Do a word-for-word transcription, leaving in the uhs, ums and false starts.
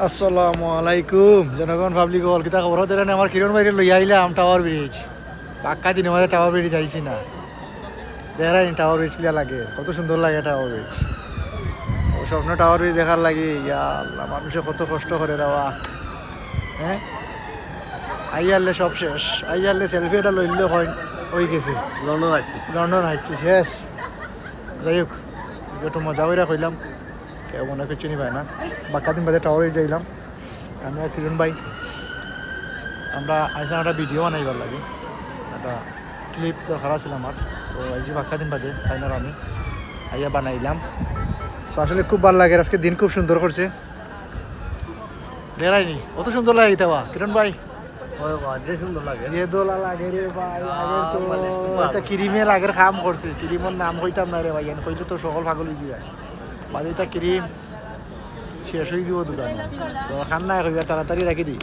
আসসালামু আলাইকুম জনগণ, পাবলিক অকল, কিতা খবর? অউ দেখরায়নি, আমার কিরণ ভাইরে লইয়া আইলাম টাওয়ার ব্রিজ। বাক্কা দিনর মাঝে টাওয়ার ব্রিজ আইছি না। দেখরায়নি টাওয়ার ব্রিজ কিলা লাগে, কত সুন্দর লাগে টাওয়ার ব্রিজ। অউ স্বপ্ন টাওয়ার ব্রিজ দেখার লাগি, ইয়া আল্লাহ, মানষে কত কষ্ট করে রে বা। হ্যাঁ, আইয়ারলে সব শেষ, আইয়ারলে সেলফি এটা লইলে হয়, অই গেছে। লন্ডন আইছি। লন্ডন আইছি, শেষ। যাই হোক, একটু মজা কইরা কইলাম, কেউ মনো কিচ্ছু নিবায় না। বাক্কা দিন বাদে টাওয়ার ব্রিজ আইলাম। আমি আর কিরণ ভাই, আমরা আইলাম একটা ভিডিও বানাইবার লাগি, একটা ক্লিপ দরকার আছিল আমার। তো এই যে বাক্কা দিন বাদে ফাইনাল আমি আইয়া বানাইলাম। তো আসলে খুব ভালা লাগে, আজকে দিন খুব সুন্দর করছে। দেখরায়নি, অত সুন্দর লাগে কিতা বা, কিরণ ভাই? অয় বা, যে সুন্দর লাগে। যে দোলা লাগে রে ভাই, আহ, আগর তো মানে সুপার। একটা ক্রিমে লাগের কাম করছে, ক্রিমর নাম কইতাম না রে ভাই, আমি কইলে তো সকল পাগল অইযিবা। বাদে ইটা ক্রিম শেষ অইযিবো দোকান। দরকার নাই কইবার, তাড়াতাড়ি রাখি দেই।